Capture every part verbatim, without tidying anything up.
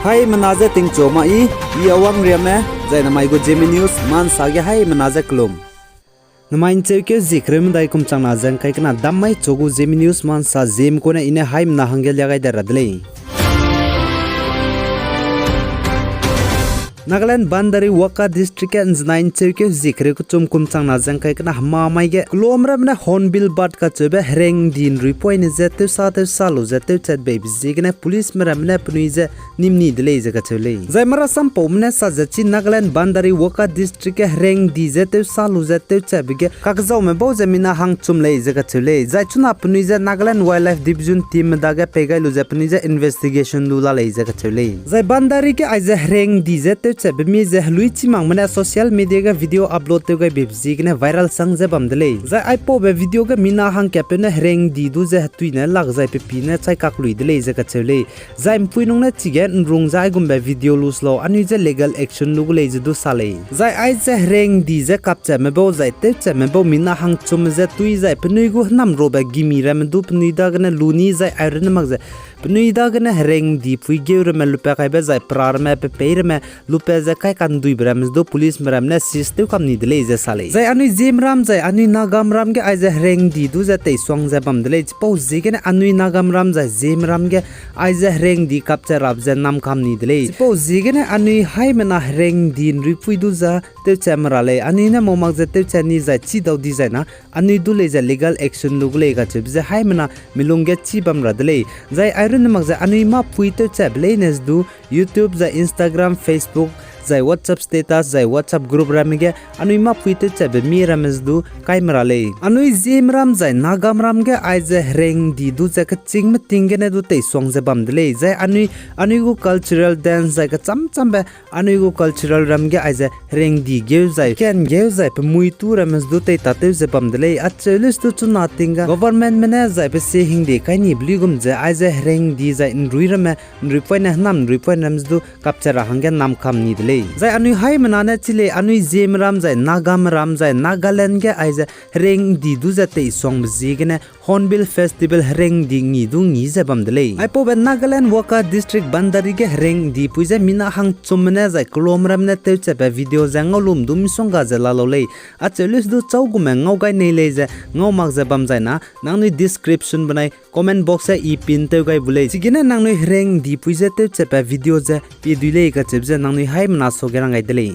Haimena je tingchu ma i, i Awang Riame, zai namai gu Zeme News ma nsa ge haimena je kelum. Namai ncheukeu zie kereu medai kum changna ze ngkai kena dam mai chu gu Zeme News ma nsa Zeme kune i ne haimena hangge lia gai de ra de lei. Nagaland Bandari Waka District ge nzenai ncheukeu zie kereu kechum kum changna ze ngkai kena hema mai ge kelum ramme ne Hornbill Bat kacheube herengdi nruipoine je tewsa tewsa lu ze tewchat beibe ziegene policeme ramme ne penui ze nim ni de lei ze kacheu lei. Zai marasampaume ne sa ze chi Nagaland Bandari Waka District ge herengdi je tewsa lu ze tewchatbe ge kakzaume bau ze mina hangchum lei ze kacheu lei. Zai chuna penui je Nagaland Wildlife Division teamme dage pei gai lu ze penui je investigation lu la lei ze kacheu lei. Zai Bandari ge aize herengdi je tewchatbe mi ze heluichi makme ne social media ge video upload tew gai beibe ziegene viral sang ze bam de lei. Zai aipaube video ge mina hangkatpeu ne herengdi du ze hetuine lak zai pe pi ne chai kak lui de lei ze kacheu lei. Zai mpui nung ne chige nrung ze aigumbe video lu se lau, anui je legal action lu gu lei ze du sa lei. Zai aize herengdi je kapchatme bau zai tewchatme bau mina hangchumme je tui zai penui gu hênam rabe gimi ramme du penui dagene lu ni zai airunne mak ze penui dagene herengdi pui geu ramme lupat kaibe zai pera ramme pe pei ramme lupat ze kai kanduibe ramme ze du policeme ramme ne seize tew kam ni de lei ze sa lei. Zai anui Zeme ram zai anui Nagame ram ge aize herengdi du ze teisuang ze bam de lei. Chipau ziegene anui Nagame ram zai Zeme ram ge aize herengdi kapchat rabe ze nam kam ni de lei. Chipau ziegene anui haimena herengdi nruipui du ze tewchat me ra lei. Anui ne mau mak ze tewchat ni zai chidau di zai na anui du lei ze legal action lu gu lei kacheube ze haimena milung ge chî bam ra de lei. Zai airunne mak ze anui mâ pui tewchatbe leine ze du YouTube zai Instagram, Facebook, zai WhatsApp status, zai WhatsApp group ramme ge anui mâ pui tewchatbe mi ramme ze du kai me ra lei. Anui Zeme ram zai Nagame ram ge aize herengdi du ze kechîngme ting gene du teisuang ze bam de lei. Zai anui, anui gu cultural dance zai kecham chambe anui gu cultural ram ge aize herengdi geu zai, ken geu zai, pemui tu ramme ze du teitatew ze bam de lei. Acheu lei se du chuna ting ga governmentme ne zai pe sie hingde kai nibe luigum ze aize herengdi zai nrui ramme, nruipoine hênam nruipoine ramme ze du kapchat ra hangge nam kam ni de lei. Zai anui haimena ne chi lei anui Zeme ram zai Nagame ram zai Nagaland ge aize herengdi du ze teisuangbe ziegene Hornbill Festival herengdi ngi du ngi ze bam de lei. Aipaube Nagaland Waka District Bandari ge herengdi pui ze mina hangchumme ne zai kelum ramme ne tewchatbe video ze ngaulum du misongga ze la lau lei. Acheu lei se du châu gume ngau gai nei lei ze ngau mak ze bam zai na nangnui description benai comment box e i pin tew gai bu lei. Chigene nangnui herengdi pui ze tewchatbe video ze pie dui lei kacheube ze nangnui haimena suage rang gai de lei.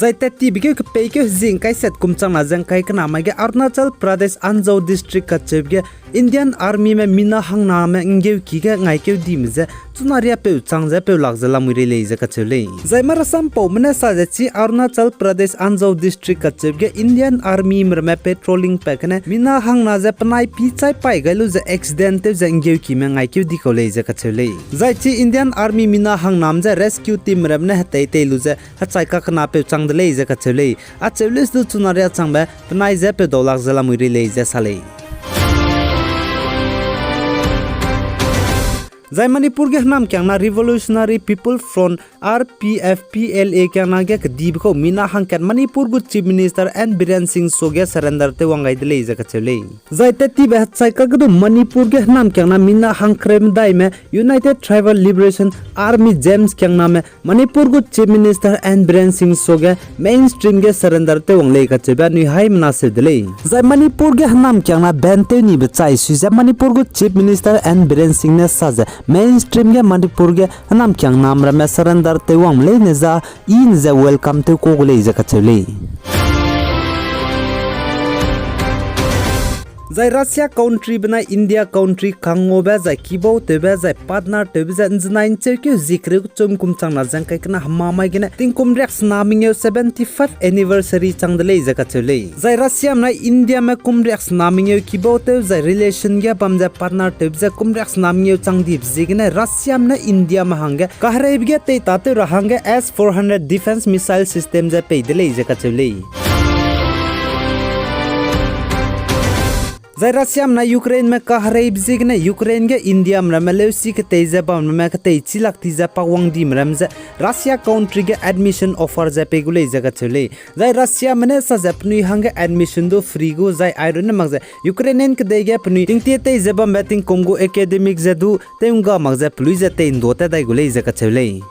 Zai tat tibe keu kepeikeu hezing kaiset kum changna ze ngkai kena mai ge Arunachal Pradesh Anjaw District kacheube ge Indian Armyme mina hangname nggeuki ge ngaikeu dime ze chuna riapeu chang ze peu lak ze lamui rei lei ze kacheu lei. Zai marasampaume ne sa ze chi Arunachal Pradesh Anjaw District kacheube ge Indian Armyme ramme patrolling pat gene mina hangna ze penai pi chai pai gai lu ze accident tew ze nggeukime ngaikeu di kau lei ze kacheu lei. Zai chi Indian Army mina hangname je rescue team ramme ne hetei tei lu ze hechai kakenapeu chang de lei ze kacheu lei. Acheu lei se du chuna riachangbe penai ze peu dau lak ze lamui rei lei ze sa lei. Zai Manipur ge hênamkiangna Revolutionary People Front, R P F P L A kiangna ge kedibe kau mina hangkat Manipur gu Chief Minister N Biren Singh suage surrender tew wang gai de lei ze kacheu lei. Zai tat tibe hechai kakedu Manipur ge hênamkiangna mina hangkereu medaime United Tribal Liberation Army, JAMS kiangname Manipur gu Chief Minister N Biren Singh suage mainstream ge surrender tew wang lei kacheube anui haimena seu de lei. Zai Manipur ge hênamkiangna ban tew nibe chai sui ze Manipur gu Chief Minister N Biren Singh ne sa ze mainstream ge Manipur ge hênamkiangname ramme surrender tew wangme leine za i ne ze welcome tew ku gu lei ze kacheu lei. Zai Russia country benai India country kangngaube zai kibautewbe zai partner tewbe ze nzenai ncheukeu zie kereu kechum kum changna ze ngkai kena hema mai gene tingkum riaksena mengeu seventy-five anniversary chang de lei ze kacheu lei. Zai Russiame nai Indiame kum riaksena mengeu kibautew zai relation ge bam ze partner tewbe ze kum riaksena mengeu chang dibe ziegene Russiame ne Indiame hangge kahereibe ge teitatew ra hangge S four hundred defense missile system ze pei de lei ze kacheu lei. Zai Russiame ne Ukraineme kahereibe ziegene Ukraine ge Indiame ramme leusi ketei ze bam ramme ketei chilak ti ze pakwang dime ramme ze Russia country ge admission offer ze pei gu lei ze kacheu lei. Zai Russiame ne sa ze penui hangge admission du free gu zai airunne mak ze Ukrainian kedei ge penui tingtie tei ze bambe tingkum gu academic ze du tew ngga mak ze pelui ze tei ndu tat dai gu lei ze kacheu lei.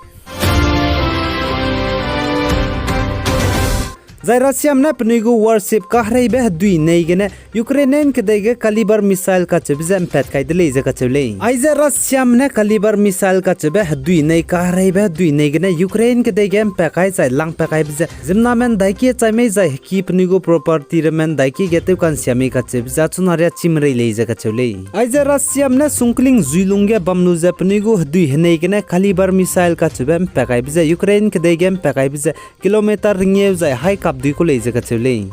Zai Russiame ne penui gu warship kahereibe hedui nei gene Ukrainian kedei ge Kalibr missile kacheube ze mpat kai de lei ze kacheu lei. Aize Russiame ne Kalibr missile kacheube hedui nei kahereibe hedui nei gene Ukraine kedei ge mpat kai zai lang pat kaibe ze ziemmena me ndaiki chai mei zai heki penui gu property ramme ndaiki ge tew kansia mei kacheube ze chuna ria chim rei lei ze kacheu lei. Aize Russiame ne sungkling zuilung ge bam lu ze penui gu hedui henei gene Kalibr missile kacheube mpat kaibe ze Ukraine kedei ge mpat kaibe ze kilometer ringeu zai hai kap dui ku lei ze kacheu lei.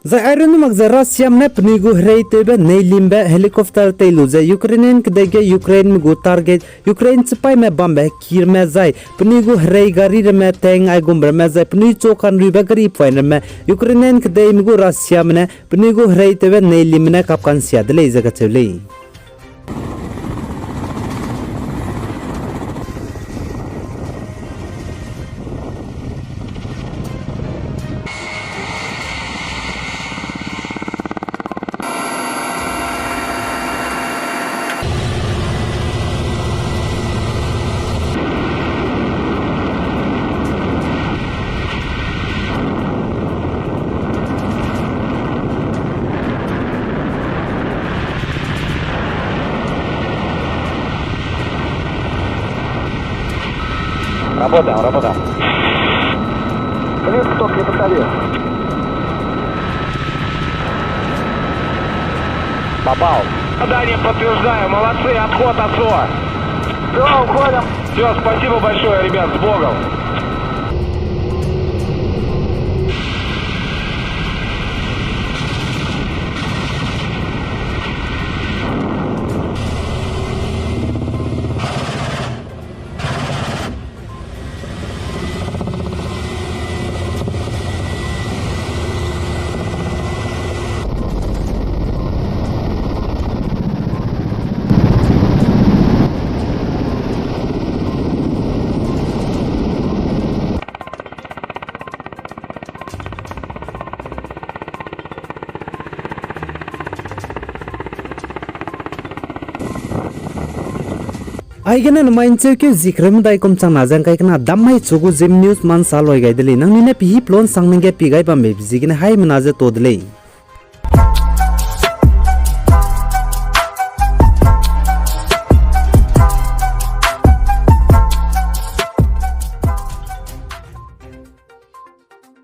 Zai airunne mak ze Russiame ne penui gu hereitewbe neilimbe helicopter tei lu ze Ukrainian kedei ge Ukraineme gu target, Ukraine chipaîme bambe hekirme zai penui gu herei gari ramme tank aigumbe ramme zai penui chu kanruibe gari poine ramme Ukrainian kedeime gu Russiame ne penui gu hereitewbe neilimbe ne kap kansia de lei ze kacheu lei. Работаем, работаем. Блин, стоп, не подходи. Попал. Задание подтверждаю, молодцы, отход от СО. Всё, уходим. Всё, спасибо большое, ребят, с Богом. Aigene nemai ncheukeu zikreu medai kum changna ze ngkai kena dam mai chu gu Zeme News mansa loi gai de lei. Nangnui ne pehî pelon sang ningge pi gai bambe ziegene haimena ze to de lei.